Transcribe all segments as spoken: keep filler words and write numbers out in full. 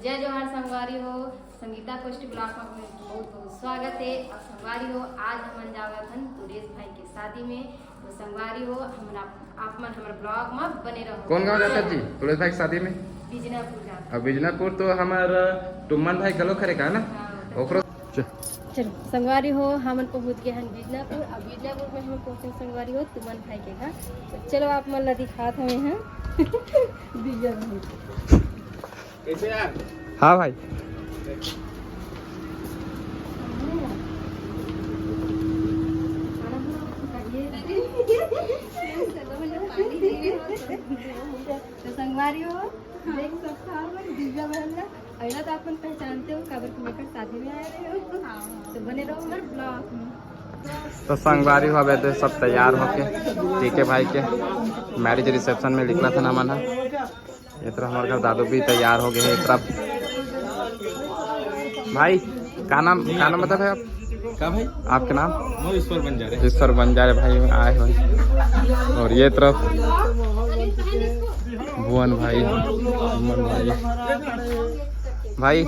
जय जोहार संगवारी हो, संगीता कोष्टी ब्लॉग में बहुत बहुत स्वागत है। अब संगवारी हो, आज हमन जावत हन तुरेश भाई के शादी में। तो संगवारी हो, हमन आप, आप मन हमर ब्लॉग में बने रहो। कौन गाँव जाता जी तुरेश भाई के शादी में? बिजनापुर जाता। अब बिजनापुर तो हमर टुम्मन भाई गलो खरे का ना? हाँ। ओकरो च- चलो संगवारी हो, हमन पहुंच गए हैं बिजनापुर। अब बिजनापुर में हमन पहुंचे संगवारी हो तुमन भाई के घर। तो चलो आप मन ला दिखात हवे हैं। दिव्या भाई। कैसे यार? हाँ भाई। तो संगवारी हो, देख सकता हो दिव्या बहन ला। अइला तो आप मन पहचानते हो, काबर कि मैं एकर शादी में आए रहे हो। तो बने रहो हमारे ब्लॉग में। तो संगवारी हो, अबे तो सब तैयार होके टीके भाई के मैरिज रिसेप्शन में निकला था ना मन ह। ये तरफ हमारे घर दादू भी तैयार हो गए हैं। ये तरफ भाई, का नाम, का नाम बता भाई आप? का भाई? आपके नाम? वो ईश्वर बंजारे। ईश्वर बंजारे भाई आए हुए हैं। और ये तरफ भुवन भाई, भुवन भाई। भाई,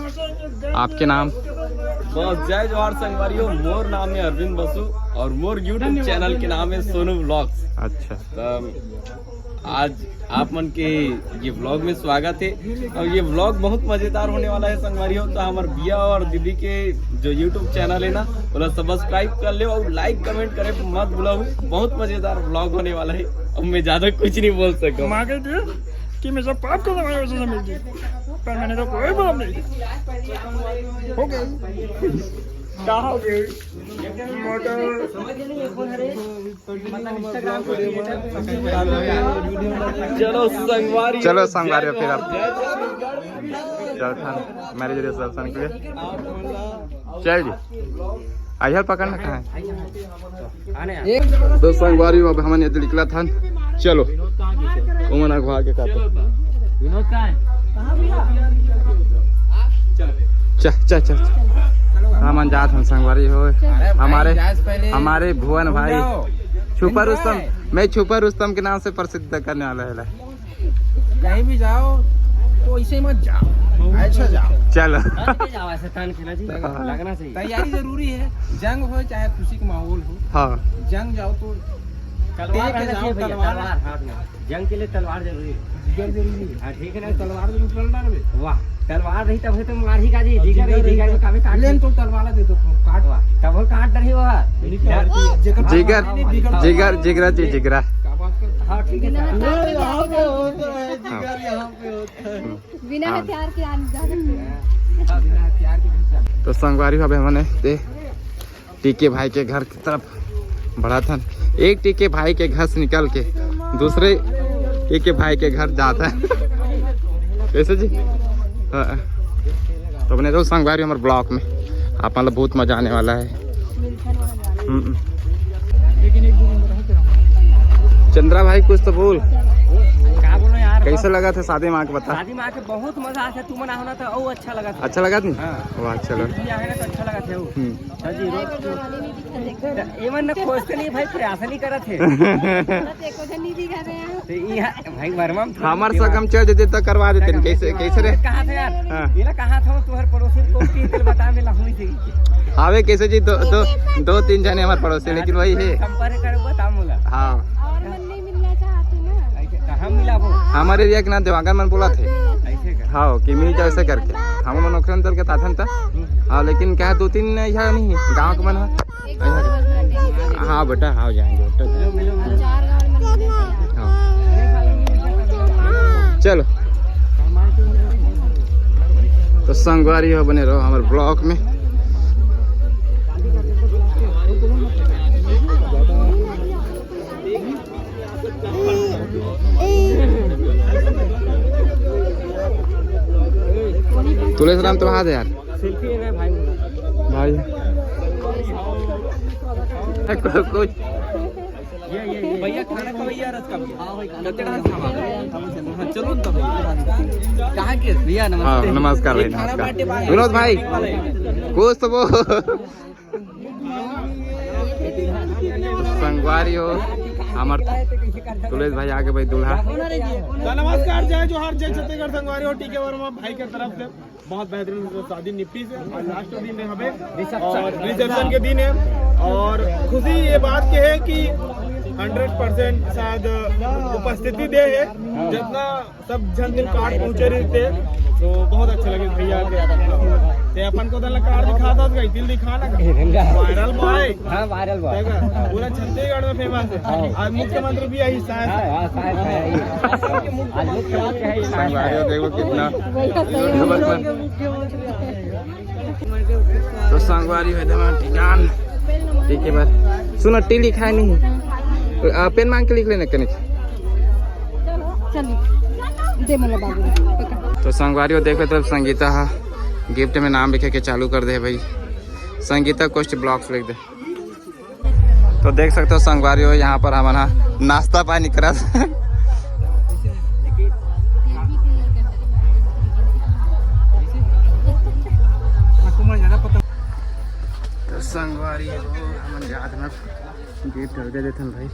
आपके नाम? बस, जय जोहार संगवारी हो, मोर नाम है अरविंद बसु और मोर YouTube चैनल के नाम है सोनू व्लॉग्स। अच्छा। तो आज आप मन के ये व्लॉग में स्वागत है। और ये व्लॉग बहुत मजेदार होने वाला है संगवारी हो। तो हमार भैया और दीदी के जो YouTube चैनल है ना, ओला सब्सक्राइब कर ले और लाइक कमेंट करे मत भूलहू। बहुत मजेदार व्लॉग होने वाला है। अब मैं ज्यादा कुछ नहीं बोल सकता। माँ कहती है कि मैं सब पाप करने वाले वैसे समझती, पर मैंने तो कोई पाप नहीं किया। हो गई। क्या हो गई? मोटर। चलो संगवारी, चलो संगवारी, फिर आप चल थान मैरिज रिसेप्शन के लिए। चल जी, आइहल पकड़ना कहाँ है? तो संगवारी, अब हमन ये निकला था। चलो, उमन अगवा के कहते। विनोद कहाँ है? चल चल चल चल। हमन जात हन संगवारी हो, हमारे हमारे भुवन भाई छुपा रुस्तम, मैं छुपा रुस्तम के नाम से प्रसिद्ध करने वाला है। कहीं भी जाओ तो ऐसे मत जाओ, ऐसा जाओ। चलो। जाओ ऐसे तान के ना जी, हाँ। लगना चाहिए। तैयारी जरूरी है, जंग हो चाहे खुशी का माहौल हो। हाँ। जंग जाओ तो तलवार रहना चाहिए भैया, तलवार हाथ में। जंग के लिए तलवार जरूरी है। जिगर जरूरी है। हाँ, ठीक है ना? तलवार जरूर चल रहा है। वाह, तलवार नहीं तब तो मार ही का जी, जिगर नहीं, जिगर में काफी काट लेन तो तलवार दे दो, काट। वाह, तब वो काट रही हुआ। जिगर, जिगर, जिगरा जी, जिगरा। हाँ, ठीक है। बिना हथियार के आने जा सकते हैं। तो संगवारी हो, अबे हमने दे टीके भाई के घर की तरफ बढ़ा था। एक टीके भाई के घर से निकल के दूसरे टीके भाई के घर जाता है। कैसे जी? हाँ। तो अपने दोस्त संगवारी हमारे ब्लॉग में आप मतलब बहुत मजा आने वाला है। हम्म। चंद्रा भाई कुछ तो बोल। का बोलो यार, कैसे लगा था शादी में आके बता? शादी में आके बहुत मजा आया, तू मना होना था, ओ अच्छा लगा था। अच्छा लगा नहीं? हाँ। वाह, अच्छा लगा। ये आया ना तो अच्छा लगा था वो। हम्म। हाँ जी, रोज तो एमन न खोजते नहीं भाई, प्रयास नहीं करत है। तो यहाँ भाई वर्मा में थोड़ा हमार से कम चल देते तो करवा देते हैं। कैसे, कैसे रे? कहा था यार? हाँ। ये ना कहा था तुम्हारे पड़ोसी को कि तेरे बता में लाहूं थी। हाँ भाई, कैसे जी? दो, दो, दो तीन जने हमारे पड़ोसी, लेकिन वही है। संपर्क करो, बता मोला। हाँ। और मन नहीं मिलना चाहते ना। ऐसे कहाँ मिला वो? हमारे एरिया के ना देवांगन मन बोला थे। ऐसे का? हाँ, कि मिल जाओ ऐसे करके। हम मन ओकरे अंदर के ताथन था। हाँ, लेकिन क्या दो तीन यहाँ नहीं, गाँव के मन है। हाँ बेटा, हाँ जाएंगे बेटा। हाँ। चलो, तो संगवारी हो, बने रहो हमारे ब्लॉग में। तुलेश राम तो आ जा यार। सेल्फी है भाई। भाई। कुछ भैया खाना खवैया रस का भैया। हाँ, भाई, खाना। हाँ, चलो ना तब। कहाँ के भैया? हाँ, नमस्ते। नमस्कार भाई, एक खाना नमस्कार। बांटे भाई। विनोद भाई, कुछ तो वो संगवारी हो। हमर तुलेश भाई आगे भाई दूल्हा। तो नमस्कार, जय जोहार, जय छत्तीसगढ़ संगवारी हो। टीके वर्मा भाई के तरफ से बहुत बेहतरीन से शादी निपटी से और लास्ट दिन में हमें और रिसेप्शन के दिन है। और खुशी ये बात की है कि हंड्रेड परसेंट शायद उपस्थिति दे है, जितना सब झन दिन कार्ड पहुंचे रहते, तो बहुत अच्छा लगे भैया के। ते अपन को दल कार्ड दिखाता था, दिल दिखाना वायरल बॉय। हाँ, वायरल बॉय। पूरा छत्तीसगढ़ में फेमस है। हाँ। आज मुख्यमंत्री भी यही शायद। हाँ, हाँ, शायद है, यही। आज मुख्यमंत्री है, यही शायद है। संगवारी हो, देखो कितना। तो संगवारी हो, एकदम ठिकान। ठीक है, बस सुनो, टी लिखा है नहीं। आ, पेन मांग के लिख लेना कनिक। चल, दे मोला बाबू। पकड़। तो संगवारी हो, देखो, तो संगीता हा गिफ्ट में नाम लिखे के चालू कर दे भाई। संगीता कोस्ट ब्लॉग्स लिख दे। तो देख सकते हो संगवारी हो, यहाँ पर हमन हा नाश्ता पानी करत। तो संगवारी हो, हमन जात हन, गेट अलगे देथन भाई।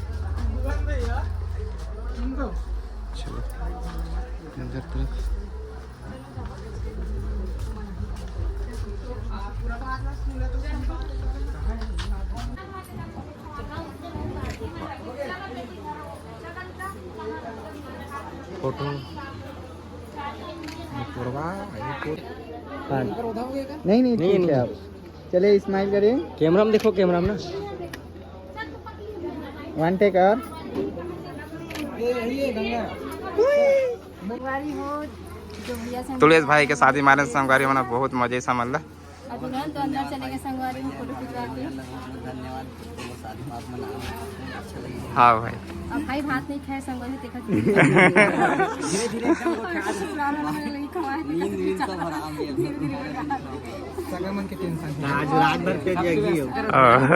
चलो, अंदर तरफ। फोटो। हाँ। नहीं, नहीं, ठीक है आप। चलिए, स्माइल करिए। कैमरा में देखो, कैमरा में ना। वन टेक और। तुलेश भाई के शादी मारे संगवारी मन बहुत मजे से मल्ला। और दुल्हन तो अंदर चले गए संगवारी में फोटो खिंचवा के। हाँ भाई। अब भाई भात नहीं खाए संगवारी, देखा धीरे धीरे एकदम वो खा ससुराल वाला मेरे लगी खवाए, नींद वींद सब हराम है। धीरे धीरे। सगा मन के टेंशन है। आज रात भर पेट जागी हो। हाँ।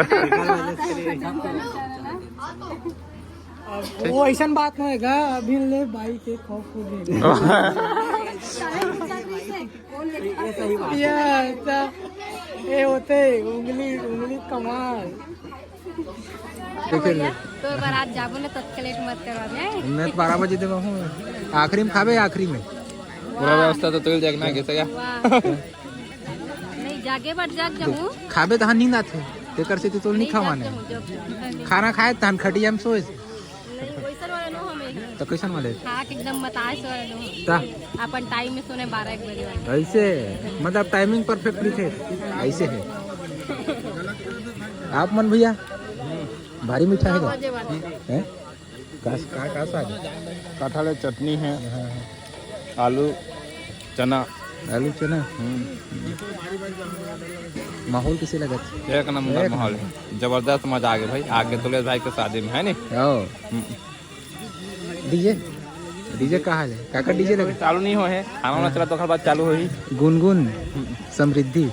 वो ऐसा बात नहीं है, अभी ले भाई के खौफ हो गई। ये ऐसा, ये होते उंगली, उंगली कमाल। देखिए। तो बारात जाबो ना, तत्काल लेट मत करवा दे। मैं तो बारह बजे देवा हूँ, आखिरी में खाबे, आखिरी में। पूरा व्यवस्था तो तुल देखना कैसे क्या। वाह। नहीं, जागे बर जाग जाहूँ। खाबे तहन नींद आथे, तेकर से तो नहीं नहीं, जाग खावाने। जाहूँ, जाग जाहूँ। खाना खाए तहन खटिया में सोए। नहीं, वैसन वाला नो हमें है। तो कैसन वाले? हाँ, एकदम मताश वाला नो। ता? अपन टाइम में सोने बारह एक बजे वाले। ऐसे, मतलब टाइमिंग परफेक्ट लिखे, ऐसे है। आप मन भैया, भारी मीठा है हाँ, क्या? मजे वाला। हैं? का, का, का साग? कटहल है, चटनी है, हाँ, हाँ। आलू, चना। आलू चना। हम्म। माहौल कैसे लगत? एक नंबर एक माहौल नंबर। है, जबरदस्त मजा आ गया भाई, आके तुलेश भाई के शादी में, है नी? आओ। हम्म। डीजे, डीजे कहाँ है? काका डीजे लगे? चालू नहीं हो है, खाना वाना चला तो ओकर बाद चालू होही। गुनगुन समृद्धि।